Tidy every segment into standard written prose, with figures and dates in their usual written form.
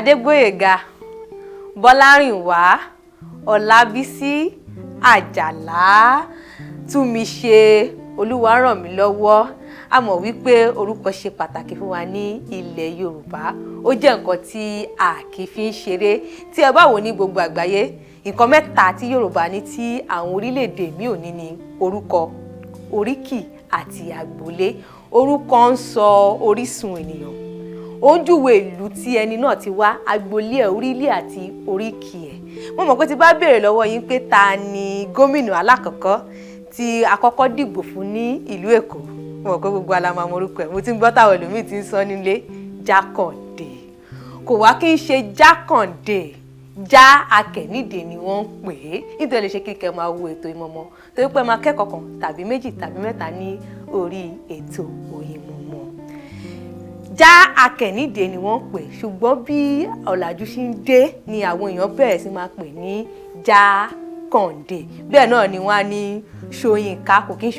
Adégbóyèga, Bọ́lárìnwá, Ọlábísí, Àjàlá, Túnmiṣe, Olúwarànmílọ́wọ́. A mọ̀ wípé orúkọ ṣe pàtàkì fún wa ní ilẹ̀ Yorùbá. Ó jẹ́ nǹkan tí a kì í fi ń ṣeré. Tí ẹ bá wò ní gbogbo àgbáyé, nǹkan mẹ́ta tí Yorùbá ní tí àwọn orílẹ̀-èdè míì ò ní ni orúkọ, oríkì àti àgbólé. Orúkọ ń sọ orísun ènìyàn, ó ń júwe ìlú tí ẹni náà ti wá, agboolé ẹ̀, orílẹ̀ àti oríkì ẹ̀. Mo mọ̀ pé tí bá béèrè lọ́wọ́ yín pé ta ni gómìnà alákọ̀ọ́kọ́ tí a kọ́kọ́ dìbò fún ní ìlú Èkó, mo mọ̀ pé gbogbo wa la máa mọ orúkọ ẹ̀. Mo ti ń gbọ́ táwọn ẹlòmíì ti ń sọ nílé, Jákàndé. Kò wá kí n ṣe Jákàndé, Já Akẹ́nìdé ni wọ́n ń pè é. Nítorí lè ṣe kí kẹ́ máa wo ètò Oyinmomo, torí pé máa kẹ́kọ̀ọ́ kan tàbí méjì tàbí mẹ́ta ní orí ètò Oyinmomo. Já Akẹ́nìdé ni wọ́n ń pè, ṣùgbọ́n bí ọ̀làjú ṣe ń dé ni àwọn èèyàn bẹ̀rẹ̀ sí máa pè ní Jákàndé. Bẹ́ẹ̀ náà ni wọ́n á ní Ṣóyínká, kò kí ń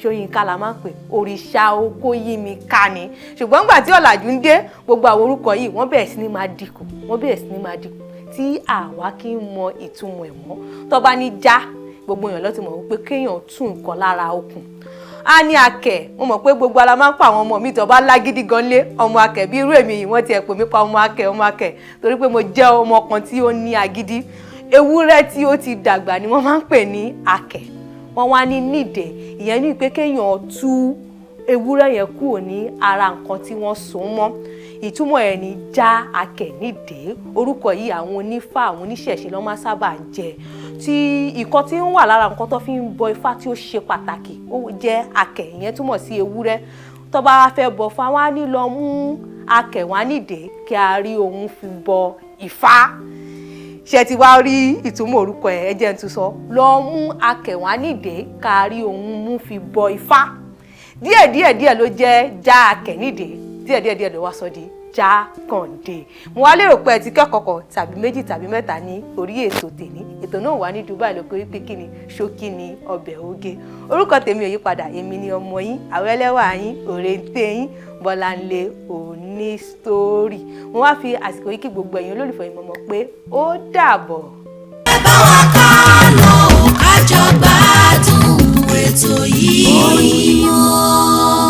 Ṣóyínká la máa ń pè, òrìṣà oko yí mi ká ni. Ṣùgbọ́n nígbà tí ọ̀làjú ń dé, gbogbo àwọn orúkọ yìí wọ́n bẹ̀rẹ̀ sí ní máa dínkù, wọ́n bẹ̀rẹ̀ sí ní máa dínkù tí àwa kì í mọ ìtumọ̀ ẹ̀ mọ́. Tó bá ní já, gbogbo èèyàn ló ti mọ̀ wípé kéèyàn tún nǹkan lára okùn. A ní akẹ̀, mo mọ̀ pé gbogbo ara máa ń pa àwọn ọmọ mi tó bá lágídí gan lé ọmọ akẹ̀ bí irú èmi yìí, wọ́n ti ẹ̀ pè mí pa ọmọ akẹ̀, ọmọ akẹ̀, torí pé mo jẹ́ ọmọ kan tí ó ní agídí. Ewúrẹ́ tí ó ti dàgbà ni wọ́n máa ń pè ní akẹ̀. Wọ́n wá ní nídẹ̀, ìyẹn ní pé kéèyàn tú ewúrẹ́ yẹn kúrò ní ara nǹkan tí wọ́n so mọ́. Ìtumọ̀ ẹ̀ ní Já Akẹ́nìdé. Orúkọ yìí àwọn onífá, àwọn oníṣẹ̀ṣe ló máa sábà ń jẹ. Tí ìkan tí ń wà lára nǹkan tó fi ń bọ ifá tí ó ṣe pàtàkì, ó jẹ́ akẹ̀, ìyẹn túmọ̀ sí ewúrẹ́. Tó bá wá fẹ́ bọ fá, wọ́n á ní lọ mú akẹ̀ wá nídẹ̀ kí a rí òun fi bọ ifá. Ṣé ti wá rí ìtumọ̀ orúkọ ẹ̀? Ẹ jẹ́ n tún sọ. Lọ mú akẹ̀ wá nídẹ̀ ká rí òun mú fi bọ ifá. Díẹ̀ díẹ̀ díẹ̀ ló jẹ́ Já Akẹ́nìdé, díẹ̀ díẹ̀ díẹ̀ ló wá sọ di Jákàndé. Mo wá lérò pé ẹ ti kẹ́kọ̀ọ́ kan tàbí méjì tàbí mẹ́ta ní orí ètò tèmi. Ètò náà wà ní Dubai lóko wípé kí ni ṣókí ni ọbẹ̀ oge. Orúkọ tèmi ò yípadà, èmi ni ọmọ yín, àwẹ́lẹ́wà yín, òrèǹtẹ̀ yín, Bọ́láńlé Onísítórì. Mo wá fi àsìkò yìí kí gbogbo ẹ̀yin olólùfẹ́ yìí mọ̀ pé ó dàbọ̀. Ẹ bá wa ká lọ ò, ká jọ gbádùn ètò yìí. Oyinmomo.